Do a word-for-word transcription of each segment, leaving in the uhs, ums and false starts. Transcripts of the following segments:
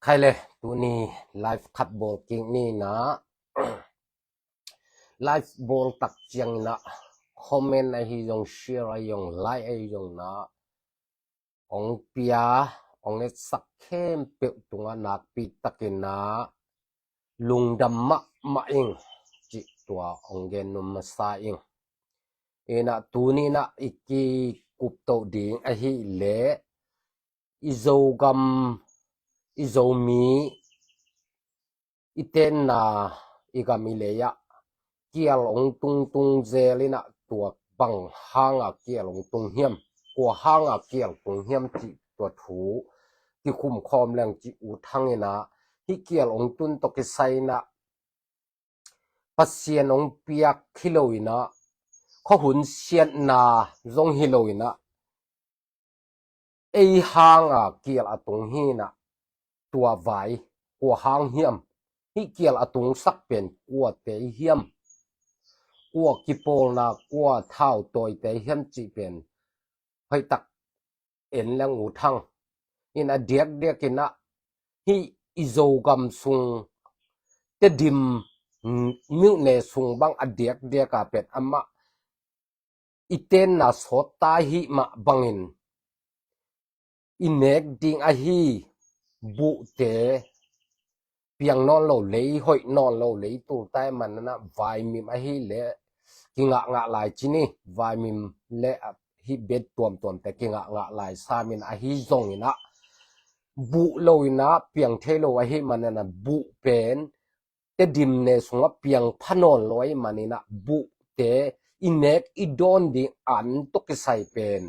Khai le, tuni live khat bawl kik ni na, live bawl tak ciangin ah comment ahi zong, share ahi zong, like ahi zong na ong pia, ong etsak khempeuh tungah nakpi takin ah lungdam mahmah ing cih tua ong gen nuam masa ing. Inah tuni nah i kikup toh ding ahih leh i Zogam, i Zomi, i tenna, i gam i lei ah kial ong tungtung zel inah tua bang hanga kial ong tung hiam, kua hanga kial tung hiam cih tua thu kikhum khawm leng cih U Thang inah, hih kial ong tun tawh kisai inah Pasian ong piak hi lo inah, khuahun siatna zong hi lo inah, ei hanga kial a tung hi inah, tua vai kua hang hiam, hih kial a tungsak pen kuate hiam, kua kipawlna, kua thautawite hiam cih pen hoihtak en leng U Thang. In a diakdiak inah hih i Zogam sung Tedim, mm, myone sung bang a diakdiak a pen amah i tenna sawt ta ahih mah bangin i nek ding ahi buhte piang nawn lo, lei hoih nawn lo, lei tul tai man inah vaimim ahih leh kingahngah lai ci ni, vaimim le ahi bet tuamtuamte kingahngah lai sam inah, ahi zong inah buh lo inah piang thei lo ahih man inah buh pen Tedim ne sungah piang pha nawn lo ahih man inah buhte i nek i dawn ding an tawh kisai pen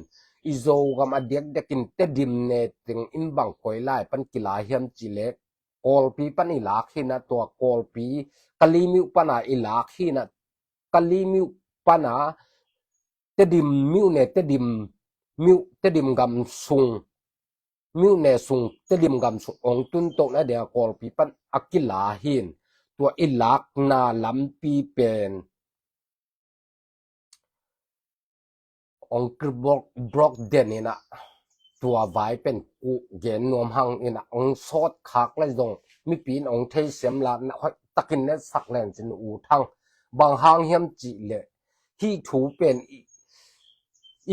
i Zogam a diakdiak in Tedim ne teng in bang koi lai pan kila hiam cih leh Kawlpi pan i lak hi inah, tua Kawlpi Kalemyo pana i lak hi inah, Kalemyo pana Tedim myone, Tedim myo, Tedim gam sung, myone sung, Tedim gam sung ong tun toh nadinga Kawlpi pan a kila hi in, tua i lakna lampi pen ong kibawk, bawk den inah, tua vai pen kuh gen nuam hang inah, ong sawt khak le zong mipi in ong thei siam la na hoihtakin na sak leng cin U Thang. Bang hang hiam cih leh hih thu pen i,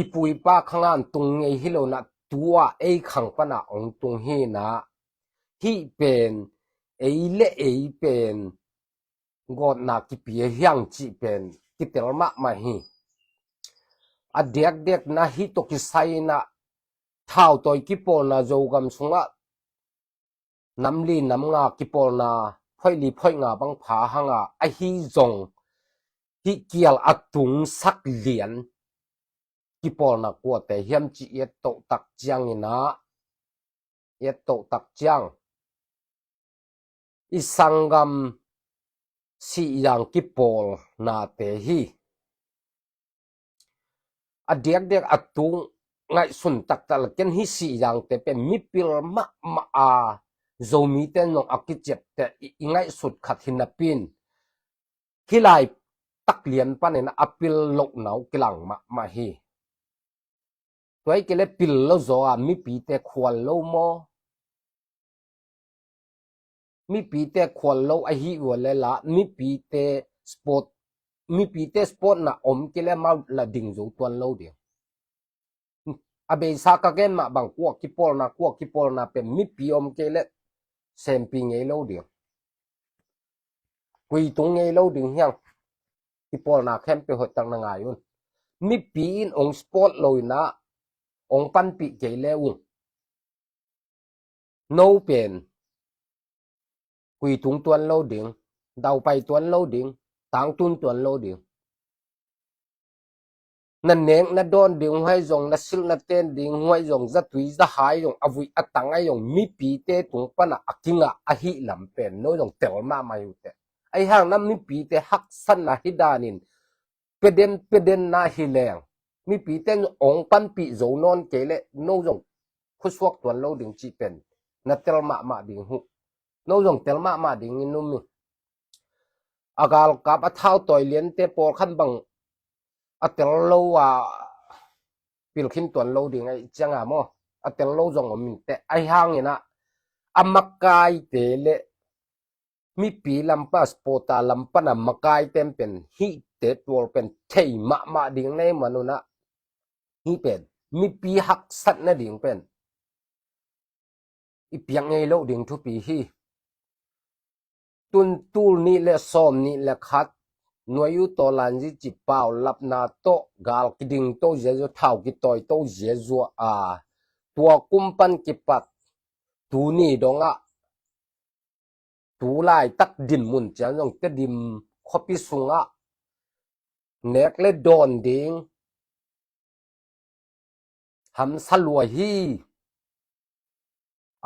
i pu i pa khang an tung ngei hi lo inah, tua ei khang pana ong tung hi inah, hih pen ei le ei pen gawtna kipia hiang cih pen kitel mahmah hi. A diakdiak na hih tawh kisai inah thautawi kipawlna Zogam sungah nam li nam nga kipawlna, phoih li phoih nga bang pha hanga, ahi zong hih kial a tungsak lian kipawlna kuate hiam cih i et toh tak ciang inah, i et toh tak ciang i sanggam Sihzang kipawlnate hi. A diakdiak a tung ngaihsun taktak le ken hih Sihzangte pen mipil mahmah a, Zomite nong a kiciapte i, i ngaihsut khat hi napi in, hih lai tak lian panin a pil lohna uh kilang mahmah hi. Tua hi kei le pil lo zaw a mipite khual lo maw? Mipite khual lo ahi uh a le la, mipite sport, mipite sportna om kei le mau la ding zo tuan lo ding. A beisa ka gen mah bang kua kipawlna, kua kipawlna pen mipi om kei le sempi ngei lo ding. Kui tung ngei lo ding hiang. Kipawlna khempeuh hoihtak na ngai un. Mipi in ong sport lo inah ong panpih kei le ung. No pen kui tung tuan lo ding, daupai tuan lo ding, tangtun tuan lo ding. Na nek na dawn ding huai zong, na silh na ten ding huai zong, zatui zahai zong, a vui a tang ai zong, mipite tung pana a kingah ahi lam pen no zong tel mahmah hi uh teh. Ahi hang na mipite haksatna hi danin peden peden na hi leng, mipite ong panpih zo nawn kei le no zong khusuak tuan lo ding cih pen na tel mahmah ding uh. No zong tel mahmah ding in um hi. A galkap a thautawi liante pawlkhat bang a tel lo a pilkhin tuan lo ding ahi cianga maw? A tel lo zong om in teh. Ahi hang inah a makaite le mipi lam pan, supporter lam pan a makaite pen hihte tual pen thei mahmah ding na hih manun ah, hih pen mipi haksat nading pen i piak ngei loh ding thupi hi. Tun tul nih le sawm nih le khat Nuai U Taw Lan Zi ci paulapna tawh gal kiding to ziazua, thau kitawi to ziazua a, tua kum pan kipat tuni dongah tu laitak dinmun ciang zong Tedim khuapi sungah nek le dawn ding hamsa lua hi.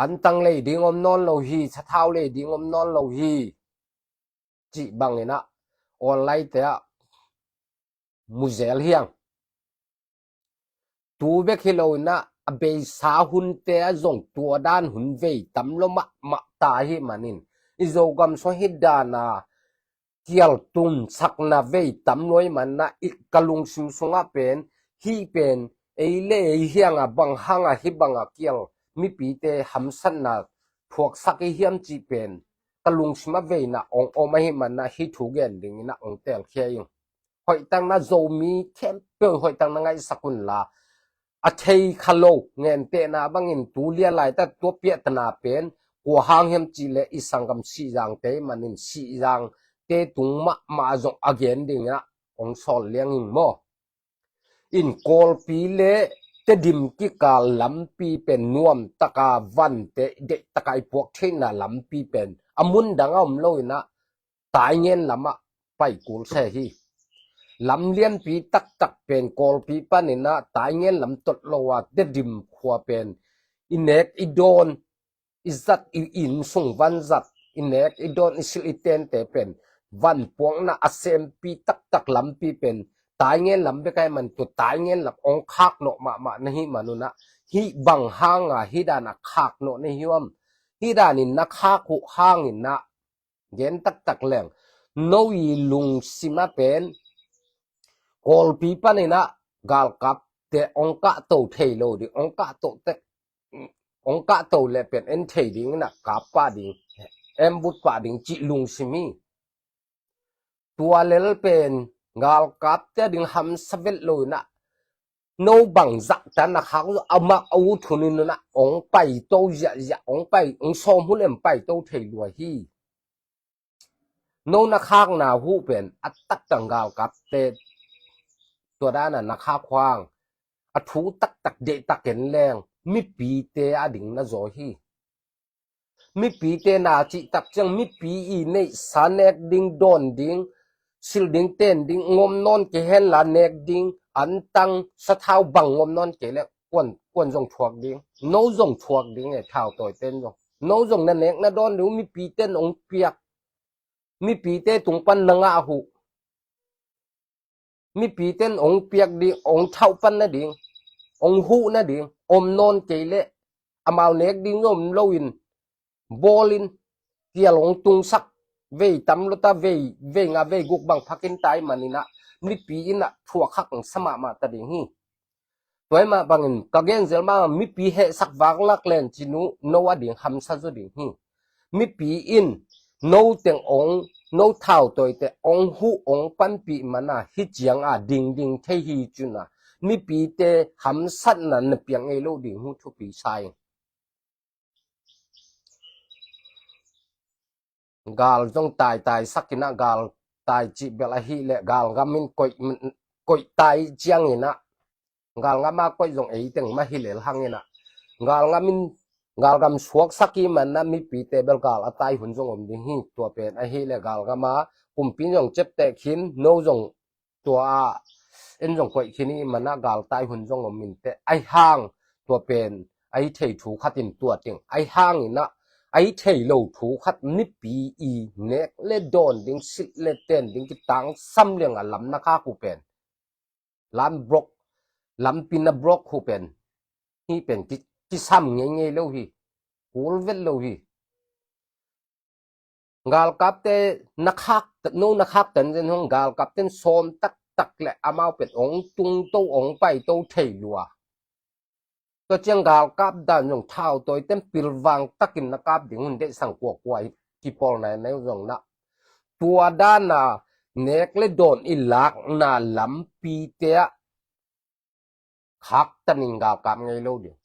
Antang lei ding om nawn lo hi, sathau lei ding om nawn lo hi, cih bangin ah online te ah mu zel hi hang. Tu bek hi loin ah a beisa hunte ah zong tua dan hun vei tam lo mahmah ta ahih manin, i Zogam sung hih dan a kial tunsakna vei tam lua ahih manin ah, i ka lungsim sungah pen hih pen ei le ei hi hang a, bang hang a hih bang a kial mipite hamsatna thuaksak i hiam cih pen ka lungsim ah veina ong om ahih manin ah hih thu gen dingin ah ong telkhia ing. Hoihtakna Zomi khempeuh hoihtakna ngaihsak unla, a thei kha lo, ngentehna bangin tu lia laitak tua piahtana pen kua hang hiam cih leh i sanggam Sihzangte ahih manin Sihzangte tung mahmah zong a gen dingin ah ong sawl liang ing maw. In Kawlpi le Tedim kikal lampi pen nuamtaka vante deihtaka i puak theihna lampi pen a mun dang a om loin ah Taingen lamah pai kul se hi. Lam lianpi taktak pen Kawlpi panin ah Taingen lam tot lo a Tedim khua pen i nek i dawn, i zat, i inn sung van zat, i nek i dawn, i silh i tente pen van puakna a sempi taktak lampi pen Taingen lam bek ahih man tua Taingen lam ong khak nawh mahmah na hih manun ah, hih bang hang a hih dan a khak nawh na hi uh hiam? Hih danin na khak uh hangin ah gen taktak leng, no i lungsim ah pen Kawlpi panin ah galkapte ong kahto thei lo ding, ong kahto tek, ong kahto le pen en thei dingin ah kap pah ding, em vut pah ding cih lungsim hi. Tua lel pen galkapte a ding hamsa vet loin ah, no bang zahta na khak uh, amah a ut hun in ah ong paito ziahziah, ong pai, ong sawm hun em paito thei lua hi. No na khakna uh pen a taktak galkapte tua dan a na khak uh hang, a thu taktak deihtak en leng mipite a ding na zaw hi. Mipite na cih tak ciang mipi i neihsa nek ding, dawn ding, silh ding, ten ding ngom nawn kei henla, nek ding, antang, sathau bang ngom nawn kei leh kuan, kuan zong thuak ding, no zong thuak ding e, thau tawiten zong. No zong na nek na dawn ding uh mipite in ong piak, mipite tung pan na ngah uh. Mipite in ong piak ding, ong thauh pan nading, ong huh nading om nawn kei leh, amau nek ding zong om loin bawlin kial ong tungsak vei tam lo ta, vei, vei nga vei guk bang phakin ta ahih manin ah mipi in ah thuak haksa mahmah ta ding hi. Tua ahih mah bangin ka gen zel mah mipi hehsak vak lak len cin uh no a ding hamsa zaw ding hi. Mipi in no teng ong, no thau tawite ong huh ong panpih man a hih ciang a ding ding thei hi cin ah, mipite hamsatna na piak ngei lo ding uh thupi sa ing. Gal zong taitai sak in ah, gal tai cih bel ahih leh galngam in koih, koih tai ciangin ah, galngam a koih zong eiteng mah hi lel hangin ah, galngam in, galngam suaksak i man ah mipite bel gal a tai hun zong om ding hi. Tua pen ahih leh galngam a kumpi in zong ciapteh khin, no zong tua ah en zong koih khin i man ah gal tai hun zong om in teh, ahi hang tua pen ahi thei thu khat in tua teng ahi hangin ah, ahi thei lo thu khat mipi i nek le dawn ding, silh le ten ding kitangsam liang a lam na khak uh pen, lam brok, lampi na brok uh pen, hih pen ki, kisam ngeingei lo hi. Kul vet lo hi. Galkapte na khak, no na khak ten zen hong, galkapten sawm taktak le amau pen ong tungto, ong paito thei lua. Tua ciang galkap dan zong thau tawi ten pilvang takin na kap ding hun deihsang kuakua kipawl nai neu zong na. Tua dana nek le dawn i lakna lampite ah khaktanin galkap ngei lo ding.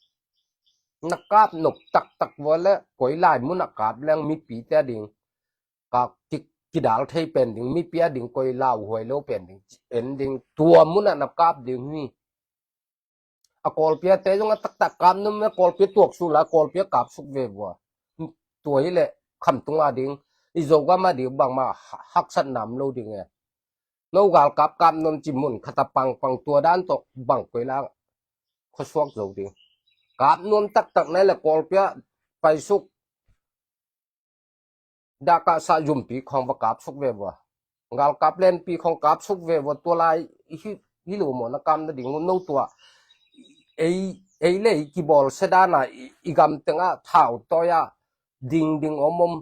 Na kap nop taktak vua le koi lai munah kap leng mipite a ding ka ki, kidal thei pen ding, mipi a ding koi lauhuai lo pen ding, en ding, tua munah na kap ding hi. A kawlpi a te zong a taktak kap num le kawlpi a tuak suk la kawlpi a kap suk ve vua. Tua hi le khamtung a ding, i Zogam a ding bangmah ha-, haksat nam lo ding e. No galkap kap nuam ci mun khata pangpang tua dan tawh bang koi la khuasuak zo ding. Kap nuam taktak nai le kawlpi a paisuk dakah sa zumpi khawng va kap suk ve vua. Galkap lenpi khawng kap suk ve vua tua lai hi, hi lo maw na kap nading no tua. Ei, ei le ei kibawl sedana i, i gam tengah thau tawi a ding ding om om.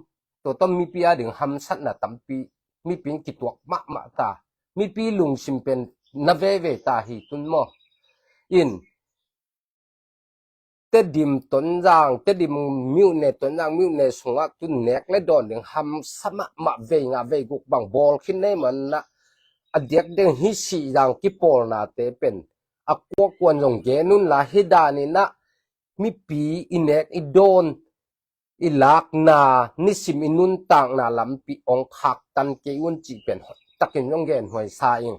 Tua tawh mipi a ding hamsatna tampi, mipi in kituak mahmah ta, mipi lungsim pen na veve ta hi tun maw. In Tedim Tonzang, Tedim myone, Tonzang myone sungah tun nek le dawn ding hamsa mahmah vei nga vei guk bang bawl khin nei manah a diak deng hi sih zang kipawlnate pen a kuakuan zong gen un la hi daninah mipi i nek i dawn i lakna, nisim i nuntakna lampi ong khaktan kei un cih pen hoih takin zong genhuai sa ing.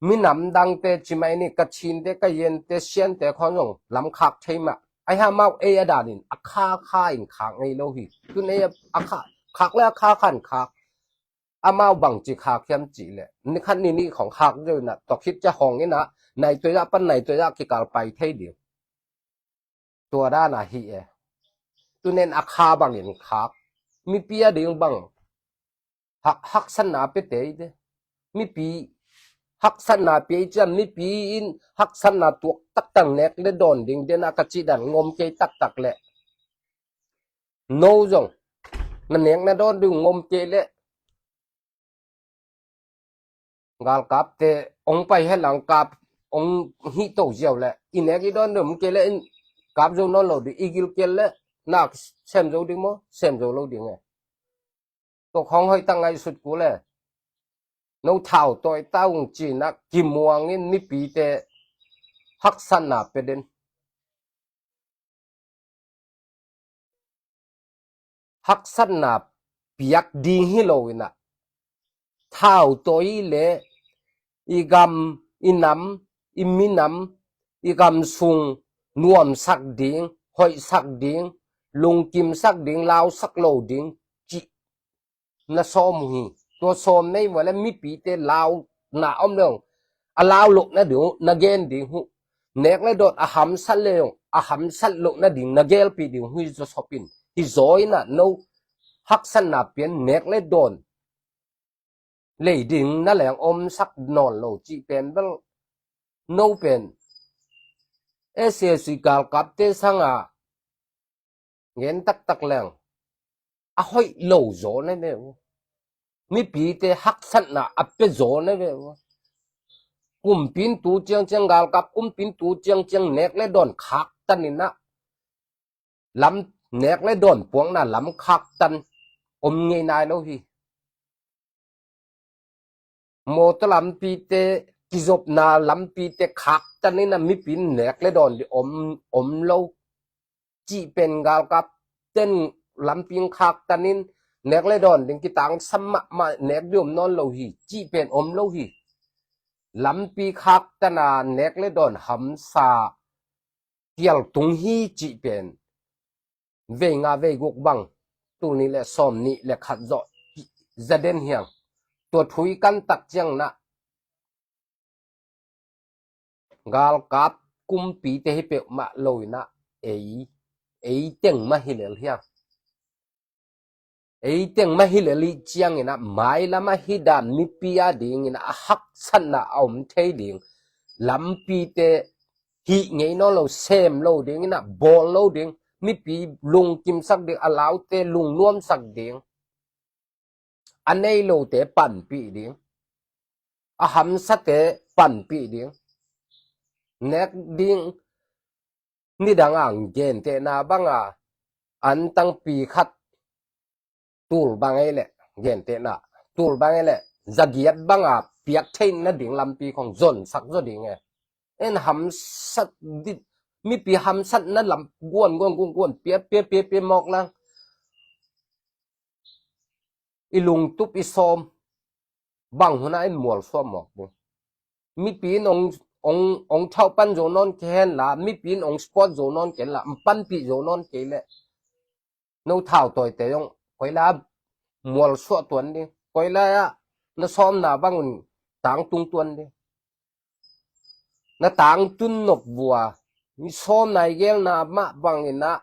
Minam dangte cimai ni Kachinte, Kayente, Siante khawng zong lam khak thei mah. Ai ha mau ei a danin a kha kha in khak ngei lo hi. Tun ei a kha, khak le a kha kha in khak. Amau bang ci khak hiam cih le ni khat ni ni khawng khak deuh inah tawkhit cia hawng inah nai tuai ah pan nai tuai ah kikal pai thei ding. Tua dana hi e. Tunen a kha bangin khak. Mipi a ding bang hak, haksatna pia tei te. Mipi haksatna pia i ciam mipi in haksatna tuak taktak nek le dawn ding dena ka cih dan ngom kei taktak le. No zong na nek na dawn ding ngom kei le. Galkapte ong pai helang kap ong hih to ziau le i nek i dawn deuh kei le in kap zo nawn lo ding i gil kel le nak sem zo ding maw sem zo lo ding e. Tok hong hoih tak ngaihsut ku le no thau tawi ta ung cina kimuangin mipite haksatna pe den. Haksatna piak ding hi lo inah thau tawi le i gam i nam i minam i gam sung nuamsak ding hoihsak ding lungkimsak ding lausak lo ding cih na sawm uh hi. Tua sawm nei vua le mipite lau na om le ong a lau loh na ding uh na gen ding uh nek le dawt a hamsat le ong a hamsat loh na ding na gelpih ding uh hi zaw sawpin hi zaw inah no haksatna pian nek le dawn lei ding na leng omsak nawn lo cih pen bel no pen S A C galkapte sanga ngen taktak leng a hoih lo zaw na ve uh. Mipite haksatna a pe zaw na ve uh. Kumpin tu ciangciang galkap kumpin tu ciangciang nek le dawn khaktan inah lam nek le dawn puakna lam khaktan om ngei nai lo hi. Mawtaw lampite kizopna lampite khaktan inah mipin nek le dawn di om, om lo cih pen galkap ten lampin khaktan in nek le dawn ding kitangsam mahmah nek di om nawn lo hi cih pen om lo hi. Lampi khaktana nek le dawn hamsa kial tung hi cih pen vei nga vei guk bang tuni le sawm nih le khat zawh zaden hiang tua thui kan tak ciang na galkap kumpite hi peuhmah lo inah ei ei teng mah hi lel hiang. Ei teng mah hi lel ih ciang inah mailam a hi dan mipi a ding inah a haksatna a om thei ding lampite hih ngei nawn lo sem lo ding inah bawl lo ding mipi lungkimsak ding a laute lungnuamsak ding a nei lote panpih ding a hamsate panpih ding nek ding Nidang a gentehna banga an tangpi khat tul bang ei leh, gentehna tul bang ei leh zagiat banga piak theih nading lampi khong zonsak zaw ding e. En hamsat di, mipi hamsatna lam guan guan guan guan pia pia pia pia mawk lang. I lungtup i sawm bang hunah in mualsuah mawk ding. Mipi in ong, ong, ong thauh pan zo nawn kei hen la, mipi in ong sport zo nawn kei hen la, ong panpih zo nawn kei leh no thau tawite zong koila mualsuah tuan ding, koila ah na sawmna bangun tangtung tuan ding. Na tangtun nop vua, mi sawmna i gelna mah bangin ah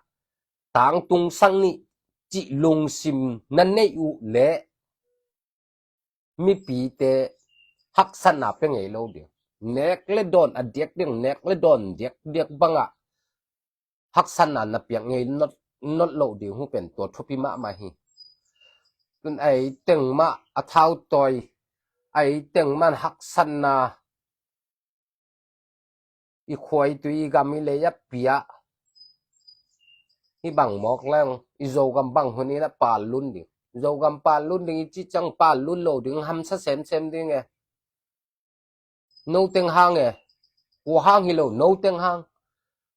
tangtung sang nih cih lungsim na neih uh leh mipite haksatna pia ngei lo ding. Nek le dawn a diakdiak, nek le dawn diakdiak bangah haksatna na piak ngei not, not loh ding uh pen tua thupi mahmah hi. Tun ei teng mah a thautawi, ei teng mah haksatna i khuaitui i gam i lei a pia. Hi bang mawk leng i Zogam bang hun in a pal lun ding. Zogam pal lun ding i cih ciang pal lun lo ding, hamsa semsem ding e. No teng hang e. Kua hang hi lo, no teng hang.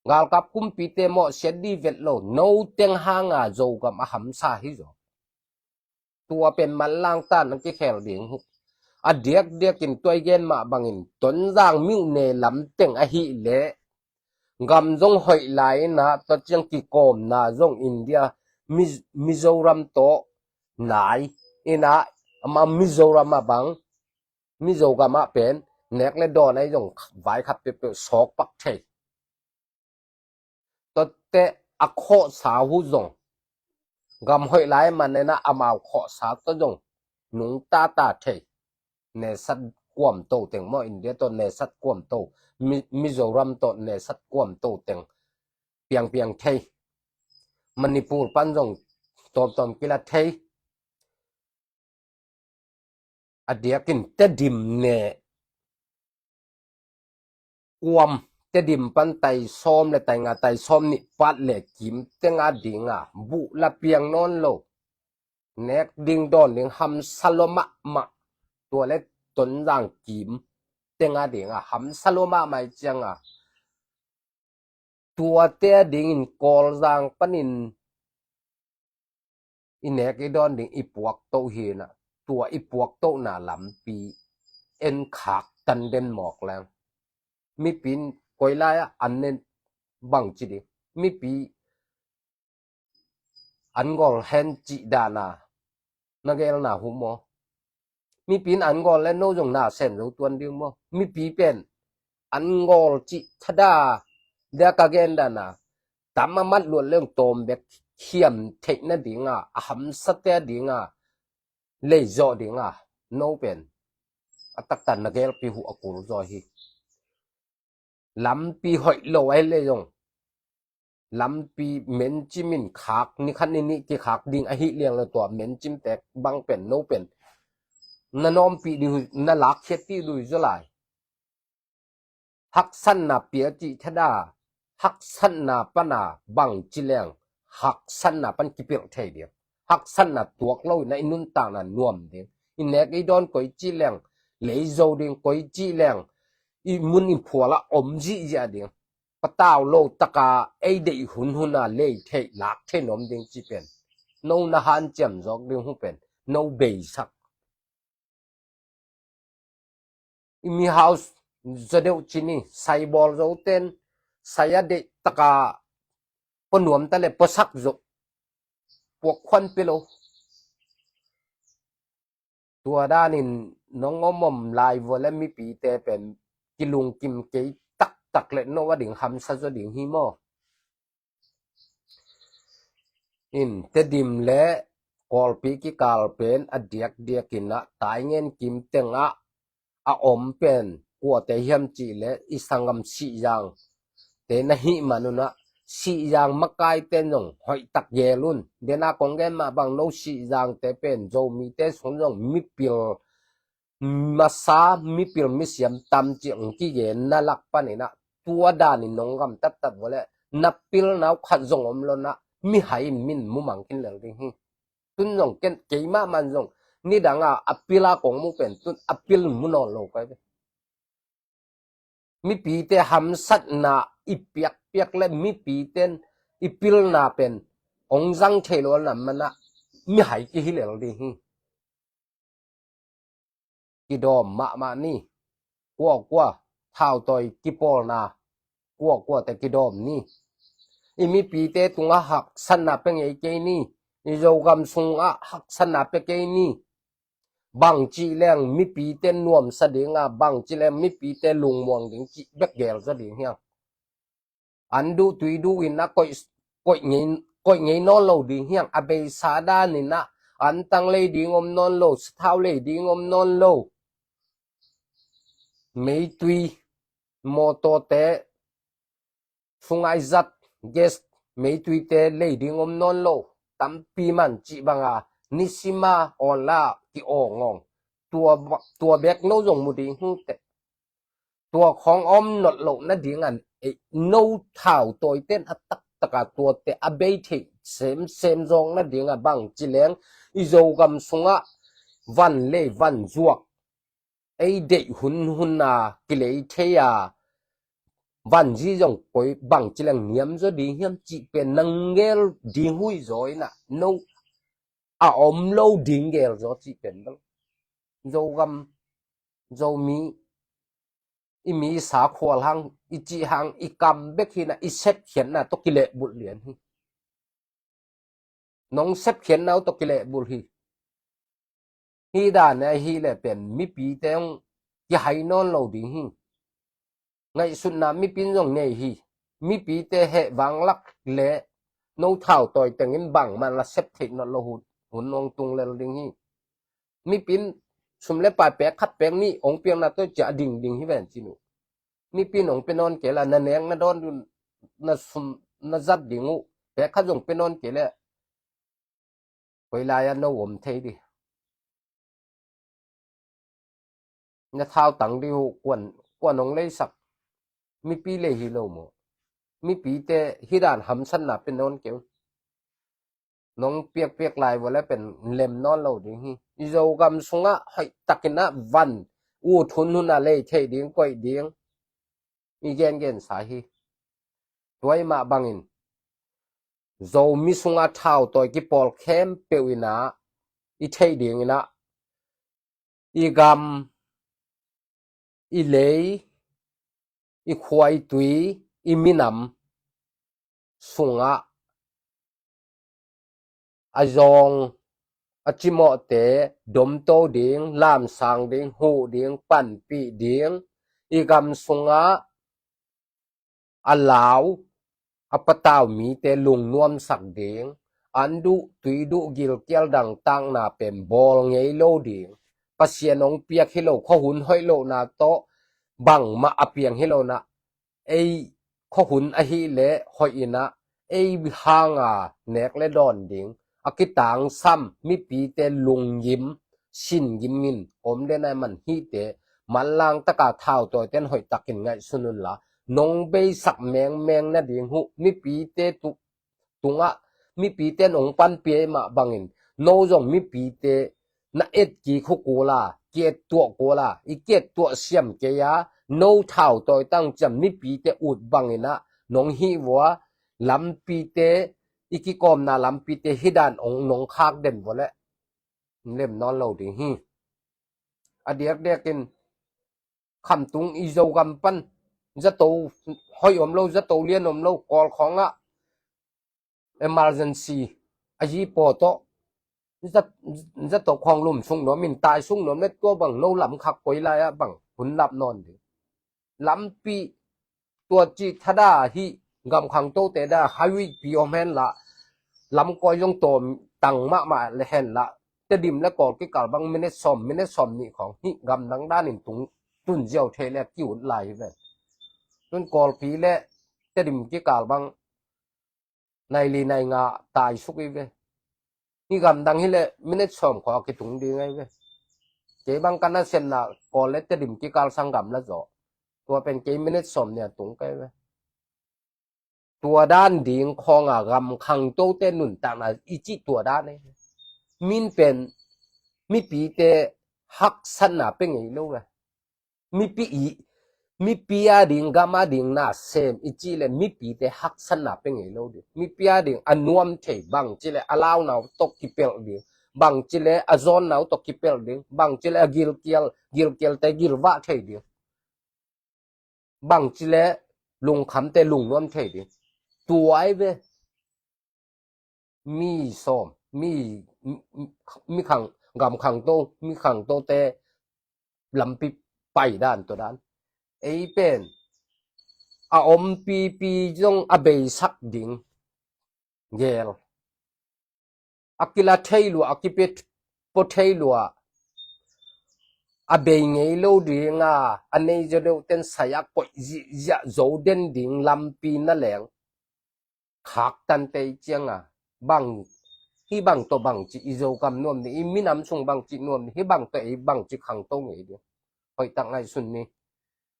Galkap kumpite mawhsiat di vet lo, no teng hanga Zogam a hamsa hi zaw. Tua pen manlang ta na kikhel ding hi. A diakdiakin tua i gen mah bangin Tonzang myone lam teng ahih leh gam zong hoih lai inah tua ciang kikawmna zong India, Mi, Mizoram tawh nai inah, ama Mizoram ah bang, Mizo gamah pen nek le dawn ahi zong vaikhat peuhpeuh sawk pak thei. Tuate a khawhsa uh zong gam hoih lai man inah amau khawhsa tawh zong nungtata thei. Nesat kuamto teng maw, India tawh nesat kuamto, Mi, Mizoram tawh nesat kuamto teng piangpiang thei. Manipur pan zong tawmtawm kila thei. A diakin Tedim ne kuam, Tedim pan tai sawm le tai nga, tai sawm nih pat le kim tenga dinga buh la piang nawn lo. Nek ding dawn ding hamsa lua mahmah. Tua le Tonzang kim tenga dinga hamsa lua mahmah i cianga tuate a dingin Kawlzang panin i nek i dawn ding i puaktoh hinah, tua i puaktohna lampi en khak tan den mawk leng. Mipi in koi lai-ah an nen bang ci ding. Mipi an gol hen cih dana na gelna hu maw? Mipi in an gol le no zong na sem zo tuan ding maw? Mipi pen an gol cih thada dia ka gen dana tam a mat luat leng tawm bek hiam theih nadinga, a hamsate a dinga, leizawh dinga no pen a taktan na gelpi hu a kul zaw hi. Lampi hoih lo ahi le zong, lampi mencim in khak, ni khat ni nih kikhak ding ahi liang lo tua mencim tek bang pen no pen na nawmpih ding, na lakkhiat dih lui zaw lai. Haksatna pia cih thada, haksatna pana bang ci leng haksatna pan kipilh thei ding. Haksatna tuak lo ina i nuntakna nuam ding. I nek i dawn koi ci leng leizo ding, koi ci leng i mun i phuala om zihziah ding. Patau lo taka ei deih hunhuna lei theih lak theih nuam ding ci pen no na hanciam zawk ding hu pen no beisak. I mihau zaw deuh cini, sai bawl zoten sai a deih taka pua nuam ta le puasak zo, puak khuan pia lo. Tua danin nong om om lai vua le mipite pen kilungkim kei taktak le no a ding hamsa zaw ding hi maw? In Tedim le Kawlpi kikal pen a diakdiakin ah Taingen kim tengah a om pen kuate hiam cih le i sanggam Sihzang te na hih manun ah Sihzang makaite zong hoihtak gel un. Dena kong gen mah bang no Sihzang te pen Zomite sung zong mipil masa, mipil misiam tam cih hong kigen na lak panin ah tua danin nong gam tattat vua le na pilna uh khat zong om lo na, mihai in min mumang khin lel ding hi. Tun zong ken keimah man zong nidang a a pil a kong mu pen tun a pil mu nawn lo kai ve. Mipite hamsatna i piakpiak le mipite i pilna pen ong zang thei lo na mana mihai kihi lel ding hi. Kidawm mahmah ni. Kuakua thautawi kipawlna kuakua te kidawm ni. I mipite tungah haksatna pe ngei kei ni. I Zogam sungah haksatna pe kei ni. Bangci leng mipite nuamsa dinga, bangci leng mipite lungmuang ding cih bek gel zaw ding hiang. An duh tui duh in a koih, koih ngei, koih ngei nawn lo ding hiang. A beisa dan in a an tang lei ding om nawn lo, sathau lei ding om nawn lo. Meitui, mawtawte, sungai zat, gas, meituite lei ding om nawn lo. Tampi man cih banga nisima online ki awngawng. Tua, tua bek no zong mu ding hung teh. Tua khawng om not loh nadingan ei no thautawiten a taktaka tuate a bei theih semsem zawk nadinga bangci leng i Zogam sungah van lei van zuak ei deih hunhun a kilei thei a vanzi zong koi bangci leng niam zaw ding hiam cih pen nang gel ding hui zaw inah no a om lo ding gel zaw cih pen bel Zogam, Zomi, i mi sa khual hang, i cih hang, i kam bek hinah i sepkhiatna tawh kilehbulh lian hi. Nong sepkhiatna uh tawh kilehbulh hi. Hi dan a hi le pen mipite hong kihai nawn lo ding hi. Ngaihsutna mipin zong nei hi. Mipite heh vanglak le no thautawi tengin bangman la sep theih not lo hun, hun hong tung lel ding hi. Mipin sum le pai pek khat pek nih hong piakna tawh ciah a ding ding hi ven cin uh. Mipin hong pe nawn kei la na nek na dawn dun na sum na zat ding uh. Pek khat zong pe nawn kei le koi lai-ah no om thei dih. Na thautang dih uh kuan, kuan hong leisak. Mipi lei hi lo maw? Mipite hi dan hamsatna pe nawn kei uh. Nong piakpiak lai vua le pen lem nawn lo ding hi. I Zogam sungah hoih takinah van ut hunhun a lei theih ding koih ding i gengensa hi. Tua i mah bangin Zomi sungah thautawi kipawl khempeuh inah i theih dinginah i gam, i lei, i khua, i tui, i minam sungah a zawng a cimawhte domto ding, lamsang ding, huh ding, panpih ding, i gam sungah a lau a patau mite lungnuamsak ding, an duh tui duh gilkial dangtakna pen bawl ngei lo ding. Pasian hong piak hi lo, khuahun hoih lohna tawh bangmah a piang hi lo na ei khuahun ahih leh hoih inah ei hanga nek le dawn ding a kitangsam mipite lunggim singim in om den a man hihte manlang taka thautawiten hoih takin ngaihsun unla nong beisak mengmeng nading huh mipite tuk tungah mipite nong panpia i mah bangin no zong mipite na et kik hu kula, ki et tuah kula, i ki et tuah siam kei a, no thau tawi tang ciam mipite ut banginah nong hih vua, lampite, i kikawmna lampite hih dan ong nong khak den vua leh lem nawn lo ding hi. A diakdiakin khamtung i Zogam pan zato hoih om lo, zato lian om lo, Kawl khawngah emergency a yi paw tawh zato khawng lum sung nuam in tai sung nuam le tua bang no lam khak koi lai-ah bang hun lap nawn ding. Lampi tua cih thada hih gamkhang tote da highway pi om hen lah lamkawi zong tawm tang mahmah le hen lah Tedim le Kawl kikal bang minute sawm minute sawm nih khawng hih gamdang danin tung tun ziau thei le ki ut lai hi ve. Tun Kawlpi le Tedim kikal bang nai li nai nga tai suk hi ve. Hih gamdang hi le minute sawm khawng a kitung ding ahi ve. Kei bang ka nasepna Kawl le Tedim kikal sang gam la zaw tua pen kei minute sawm nih a tung kai ve. Tua dan ding khawng a gam khangtote nuntakna i cih tua dan e. Min pen mipite haksatna pe ngei lo ve. Mipi i mipi a ding gam a ding na sem i cih le mipite haksatna pe ngei lo ding. Mipi a ding a nuam thei bang cih le a launau tawh kipelh ding, bang cih le a zawnnau tawh kipelh ding, bang cih le a gilkial gilkialte gilvah thei ding, bang cih le lungkhamte lungnuam thei ding. Tua ai ve. Mi sawm mi mi khang gam khangto mi khangtote lampi pai dan tua dan. Ei pen a ompipi zong a beisak ding gel. A kila thei lua, a kipe pua thei lua, a bei ngei lo dinga a nei zo deuh ten sayak poih zihziah zo den ding lampi na leng khaktan tei cianga bang hi bang tawh bang ci i Zogam nuam ni, i minam sung bang ci nuam ni, hi bang tawh ei bang ci khangto ngei ding. Hoihtak ngaihsun ni.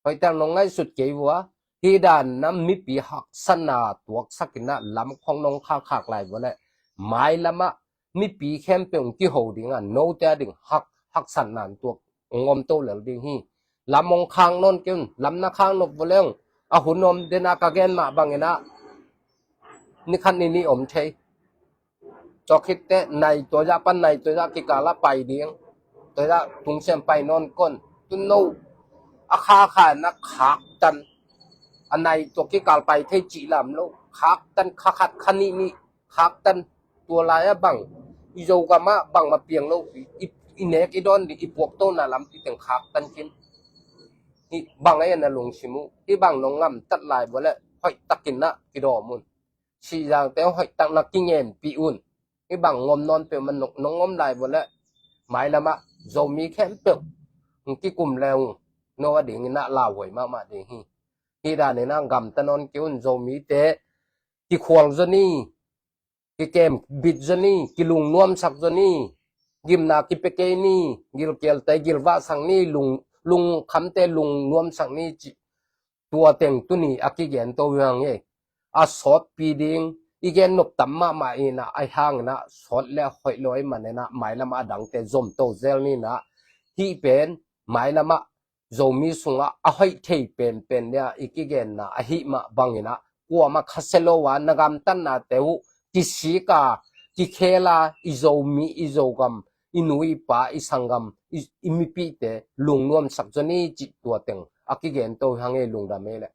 Hoihtak nong ngaihsut kei vua. Hi dan nam mipi haksatna tuaksak inah lam khong nong khakkhak lai vua le mailamah mipi khempeuh kiho dinga note a ding hak haksatna tuak ngom to lel ding hi. Lam ong khang non keun lam na khang nop vua leng a hun om dena ka gen mah banginah nikhat ni ni om thei. Cawkhit teh nai tua zah pan nai tua zah kikala pai ding. Tua zah tungsiam pai nawn kon tun no a kha kha na khaktan. A nai tua kikal pai thei cih lam lo khaktan kha khat kha nih nih khaktan. Tua lai a bang i Zogam ah bang ma piang lo i, i nek i dawn ding i puak tona lampi teng khaktan kin. Hi bang a na lungsim uh hi bang nong ngamtat lai vua le hoih takin na kidawm un. Sihzangte hoih tak na kingenpih un. Hi bang ngom nawn peuh man nong ngom lai vua le mailamah Zomi khempeuh hong kikum le hong no a dingin a lauhuai mahmah ding hi. Hi danin a gamta nawn kei un. Zomite kikhual zaw ni, kikem bit zaw ni, kilungnuamsak zaw ni, gimna kipia kei ni, gilkialte gilvahsak ni, lung lungkhamte lungnuamsak ni cih tua teng tuni a kigen to hiang e. A sawtpi ding i gen nop tam mahmah inah a hangin a sawt le hoih lo i man inah mailamah a dangte zom to zel ni inah hih pen mailamah Zomi sungah a hoih thei penpen nia i kigenna ahih mah banginah kuamah khasia lo a na gamtatnate uh kisika kikhela i Zomi i Zogam i nu i pa i sanggam i, i mipihte lungnuamsak zaw ni cih tua teng a kigen to hiang e. Lungdam e le.